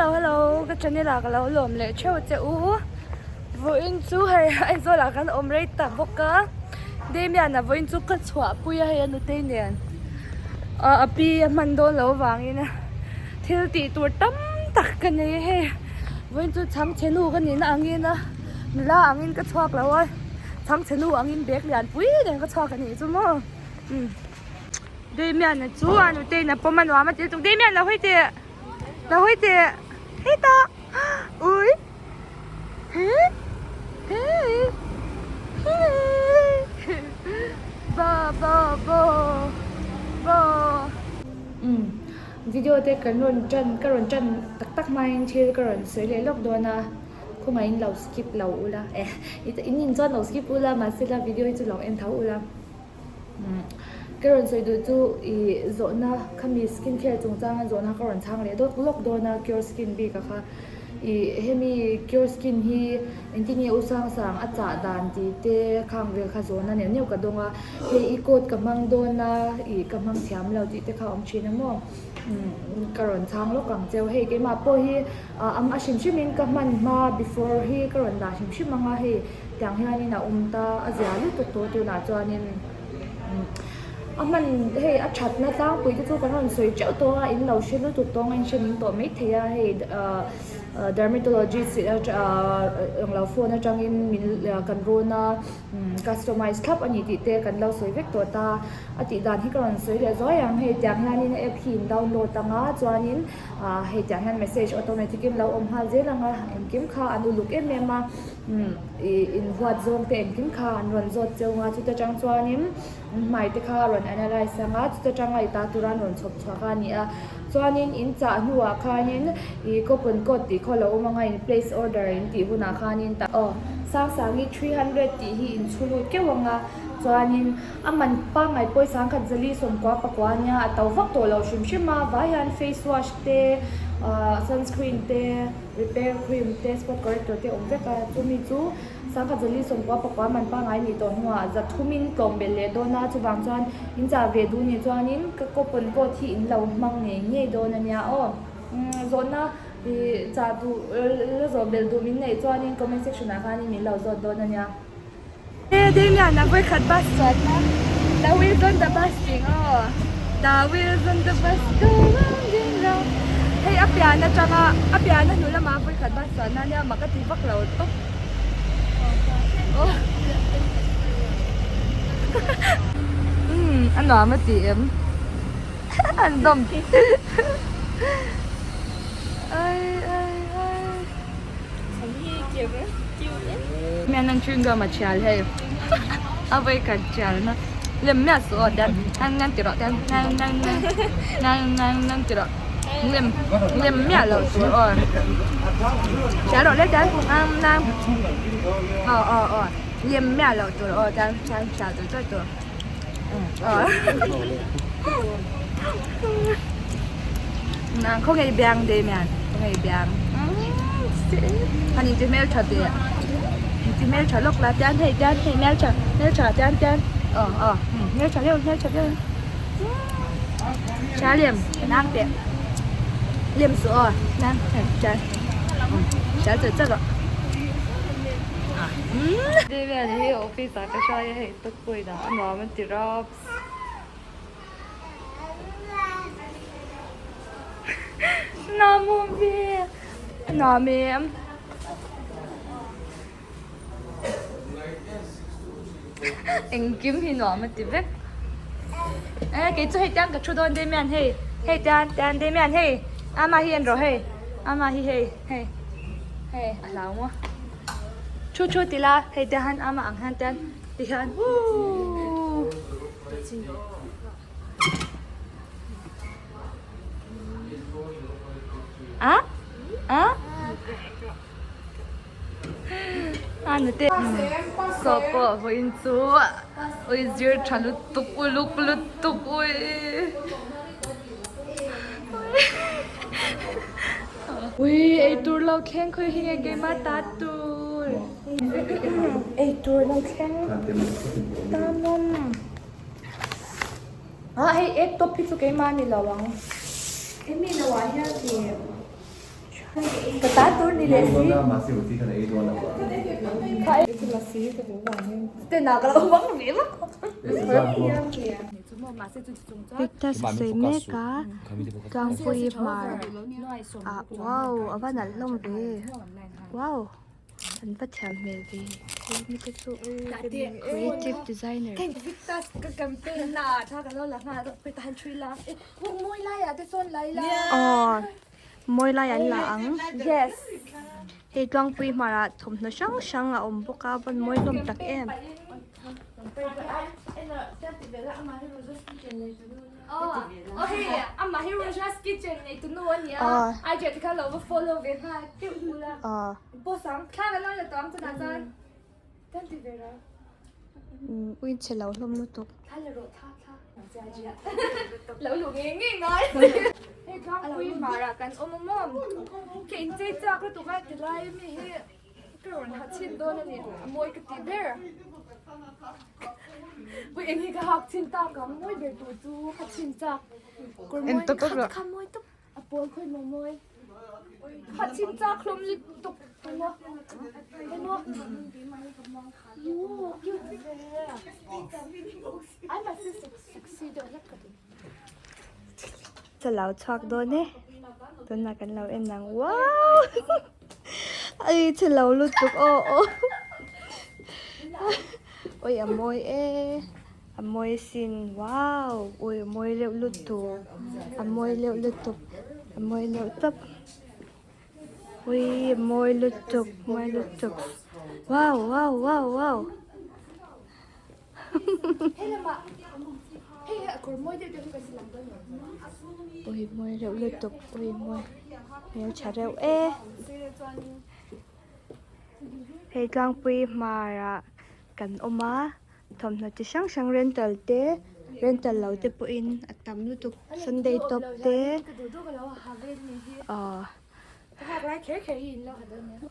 Hello hello ka channel ah ka lo lawm leh theuh che u vawiin chu hei Aizawl ah kan awm rei ta bawk a Damian ah vawiin chu ka chhuah pui a hei a nutei nen ah a pi a hman dawn loh avangin thil tih tur tam tak ka nei a hei vawiin chu chhangchhe nu ka nihna angin a nula angin ka chhuak lo a chhangchhe nu angin bag lian pui nen ka chhuak a nih chu maw umm. Damian-a chu a nuteiin a pawm a nuam a ti lutuk Damian lo hawi teh lo hawi teh hetah ui he he he bo bo bo bo umm video te kan rawn tan ka rawn tan tak tak hmain thil ka rawn sawi leh lawk dawn a khawngaihin lo skip lo ula eh in in chuan lo skip ula mahse la video hi chu lo en tho ula. Ka rawn sawi duh chu ih zawhna khami skin care chungchanga zawhna ka rawn chhang leh dawk lawk dawn a cure skin bik a kha ih hemi cure skin hi engtin nge u sang sang a chah dan tih te khang vel kha zawhna neuh neuh ka dawng a hei i code ka hmang dawn a ih ka hmang thiam lo tih te kha a awm thin a maw ka rawn chhang lawk ang cheu hei keimah pawh hi a hrim hrim in ka hman hma before hi ka rawn dah hrim hrim ang a hei. Tiang hianin a awm ta a zia lutuk tawh tunah chuanin a hman hei a thatna tlangpui te chu kan rawn sawi teuh tawh a in lo hre lutuk tawng a in hre ning tawh maithei a hei ahh dermatologist englo phone atangin min kan rawn a customize thlap a ni tih te kan lo sawi vek tawh ta a tih dan hi ka rawn sawi leh zuai ang hei tiang hianin app hi in download ang a chuanin ahh hei tiang hian message automatic in lo awm nghal zel ang a engkim kha an uluk em em a. Umm ih inhuat zawng te engkim kha an rawn zawt cheu nga chuta tang chuanin hmai te kha a rawn analyse ang a chuta tanga i ta tura an rawn chhawp chhuak a ni a chuanin in chah hnuah khanin ih coupon code tih khaw lo awm anga in place order in tih hunah khanin tah aw Sangsangi 300 tih hi in chhu lut keuh ang a chuanin a man pangngai pawh hi sangkhat zali sawmkua pakua ania a to vak tawh lo hrim hrim a vai hian face wash te ah sunscreen te. Repair cream te spot corrector te awm vek a, chumi chu sangkhat zali sawmkua pakua man pangngai nih tawh hnuah za thumin tlawm belh leh dawn a, chuvang chuan in chah ve duh nih chuanin ka coupon code hi in lo hmang ngei ngei dawn a nia aw. Zawhna ih chah duh la zawh belh duh min neih chuanin comment section ah khanin min lo zawt dawn a nia. Damian a vawikhat bus chuanna The wheels on the bus tih aw The wheels on the bus go round and round hei a pian atanga a pian a hnu lamah vawikhat bus chuanna ania mak a ti vak lo tawp umm a nuam a ti em an dawm ai ai ai. Mian an chewing gum a thial hei a vawi khat thial na lem miah suh aw tian nan nan ti rawh tian nan nan nan nan nan nan ti rawh lem lem miah loh tur aw thial rawh le tian nan nan aw aw aw lem miah loh tur aw tian tian thial tur tur tur aw Nang khaw ngei biang de mian khaw ngei biang han in ti hmel tha teh in ti hmel tha lawk la tian hei tian hei hmel tha hmel tha tian tian aw aw hmel tha deuh hmel tha deuh tha lem nang teh lem suh aw nang hei tian tha char char rawh Damian hi office ah ka hruai a hei tukpui dah a nuam a ti rawp. Nuam em engkim hi nuam a ti vek e kei chu hei tiang ka thu dawn Damian hei hei tiang tiang Damian hei ama hi en rawh hei ama hi hei hei hei a hlau maw thu thu ti la hei tiang han ama ang hian tiang ti hian woo A a a nute saw pawh vawiin chu ui zir tha lutuk uluk lutuk ui ui eitur lo thleng khawi hi nge keimah ta tur. Eitur lo thleng ta mawm ah hei egg top hi chu keimah a ni lo ang hemi lo ah hian ih Ka ta tur ni leh si. Victor sawi mek a tlangpui hmar ah wow a va nalh hlawm ve wow an va thiam hmel ve mi te chu creative designer. Aw mawi lai an la ang hei tlangpui hmar ah thawmhnaw hrang hrang a awm bawk a a van mawi hlawm tak em. Umm chhe lo hlawm lutuk. Ka rawn ha chhin dawn a ni, a mawi ka ti ber. Ui eng hi ka hak chhin tak ang, mawi ber tur chu ha chhin chak. Kawr mawi kha kha mawi tawp, a pawl khawi maw mawi. Ha chhin chak hlawm lutuk emaw emaw. Uu cute ve. Ai mahse sexy deuh hlek ka ti. Ka lo chhuak dawn e tunah kan lo en ang wow ai chhe lo lutuk aw aw ui a mawi e a mawi sin wow ui a mawi reuh lutuk a mawi reuh lutuk a mawi reuh tawp ui a mawi lutuk mawi lutuk wow wow wow wow. Ui mawi reuh lutuk ui mawi hmeltha reuh e hei tlangpui hmarah kan awm a thawmhnaw chi hrang hrang rental te rental lo te pawhin a tam lutuk sunday top te ahh.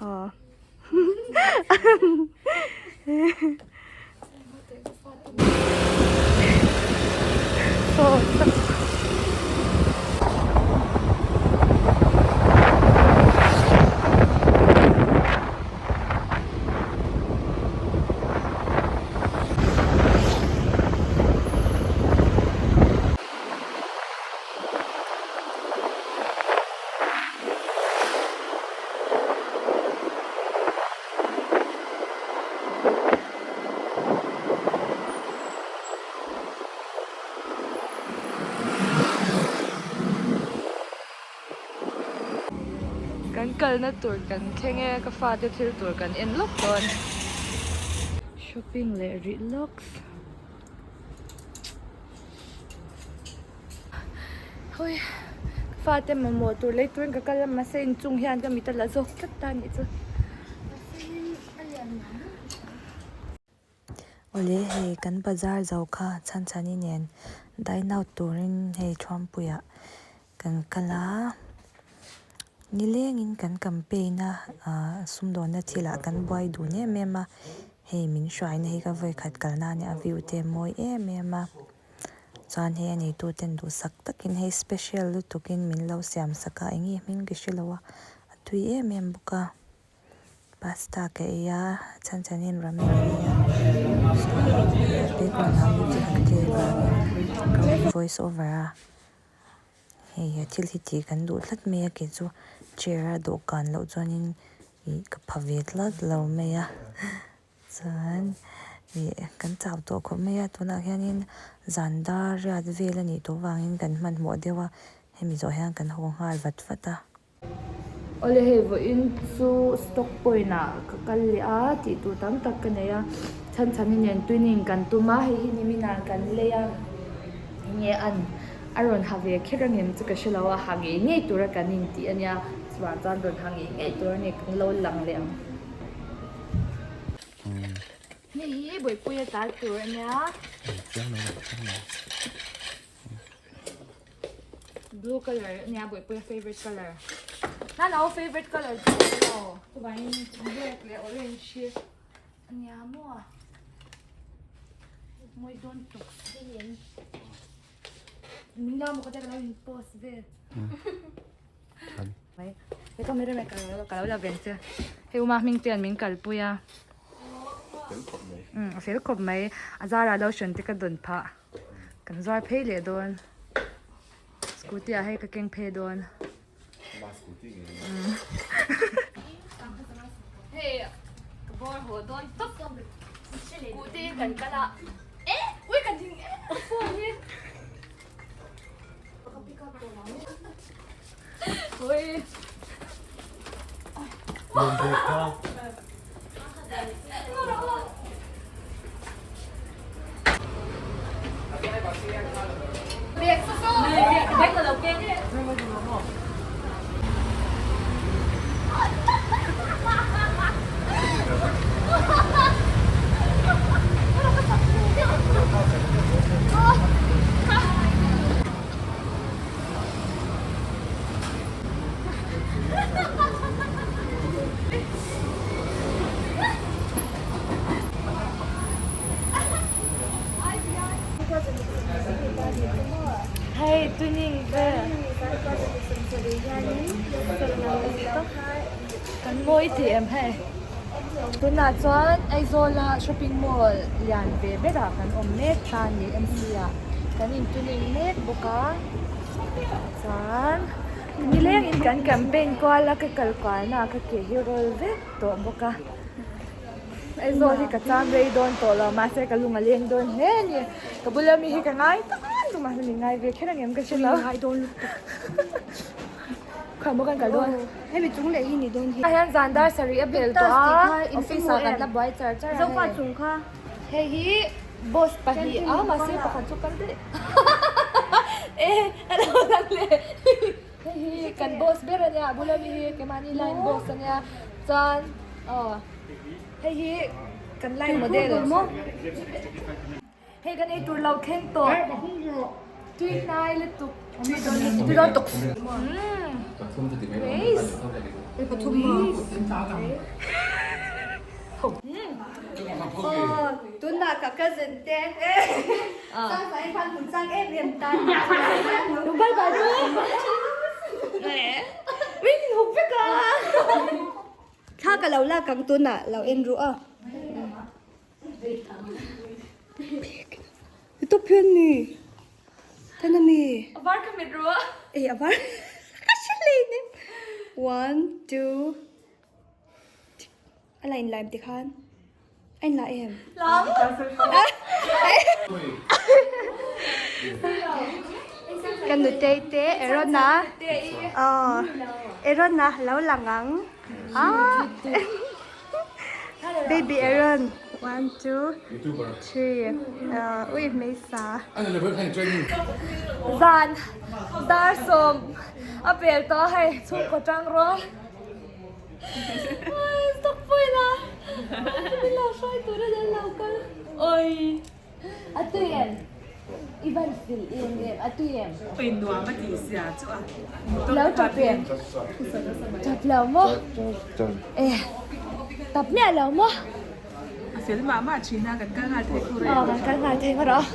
Aw. Kan kalna tur kan thleng e ka fate thil tur kan en lawk dawn. Shopping leh rih lawks. Hawi ka fate mamawh tur lei turin ka kal a mahse inchung hian ka mit a la zawk tlat ta anih chu. Awle hei kan bazar zo kha chhan chhani nen dine out turin hei Thuampuiah kan kal a nilengin kan campaign a ah sumdawnna thilah kan buai dun em em a hei min hruaina hi ka vawikhat kalna a nia a view te a mawi em em a. Chuan hei a neitu ten duhsak takin hei special lutukin min lo siam sak a eng nge hming ka hre lo a a tui em em bawk a pasta ka ei a chhan chhanin ramen a ei a chuan background ah music a play avangin ka rawn voice over a hei a thil hi tih kan duh tlat mai a kei chu chair a dawhkan loh chuanin ih ka pha ve tlat lo mai a. Chuan ih kan chau tawh khawp mai a tunah hianin zan dar riat vel a nih tawh vangin kan hmanhmawh deuh a hemi zawh hian kan haw nghal vat vat a. Awle hei vawiin chu stock point ah ka kal leh a tih tur tam tak ka nei a chhan chhan hi nen tuining kan tum a hei hi nimin ah kan lei a enge an a rawn ha ve kher ang em chu ka hrelo a ha ngei ngei tura kan intih a nia chuvang chuan rawn ha ngei ngei tur a ni kan lo lang leh ang. Hei hi Bawihpuia tar tur a nia. Blue color a nia Bawihpuia favorite color. Na nau favorite color chu a ni lo. Chuvangin black leh orange hi a nia maw. Mawi dawn tuk si. Min la maw ka te ka lo in post vel. Mai he camera man ka lo la ve ang che hei uma hming te an min kalpui a umm a fel khawp mai a zarah lotion te ka dawn phah kan zuar phei leh dawn scooty ah hei ka keng phei dawn hei ka bawr haw dawn tawp scooty kan kal a eh ui ka ding em phone hi. Hei tuning vel kan mawi tih em hei tunah chuan Aizawla shopping mall lian ve berah kan awm mek ta a ni M C ah kan in tuning mek bawk a. Chuan nilengin kan campaign kual a ka kal kualna ah ka ke hi rawl vek tawh bawk a Aizawl hi ka cham rei dawn tawh lo mahse ka lung a leng dawn hle a ni ka bula mi hi ka ngai tak a tumah hian min ngai ve kher ang em ka hre lo khaw maw kan kal dawn hemi chung leh hi ni dawn hi ah hian zan dar sarih a bel tawh a office ah kan la buai char char a hei chung kha hei hi boss pahnih a mahse pakhat chu kal daih e a lo lang leh hei hi kan boss ber a nia a bula mi hi keimahni line boss a nia chuan aw hei hi kan line model hei kan eitur lo thleng tawh tui hnai lutuk tui dawn tuk Tunah ka cousin te Sangsain khan hun chang em em tan Bye bye chu Min huk vek a Thla ka lo lak ang tunah lo en ru a Tawp hian mi Ten a mi A var ka mit ru a E a var ka hre hlei nem One two A la inlai em tikhan a inla em? Ka nutei te Aaron a aw Aaron a lo lang ang ah baby Aaron one two three ui hmeisa. Zan dar sawm a pel tawh a hei chhungkaw tang rual. Stop point a min lo hruai tur a lo lo kal oi a tui em i van fil em em a tui em oi nuam a tih zia chu a lo tap em tap lo maw e tap miah lo maw a fel mah mah thin a kan kal nghal thei khur em kan kal nghal thei maw rawh.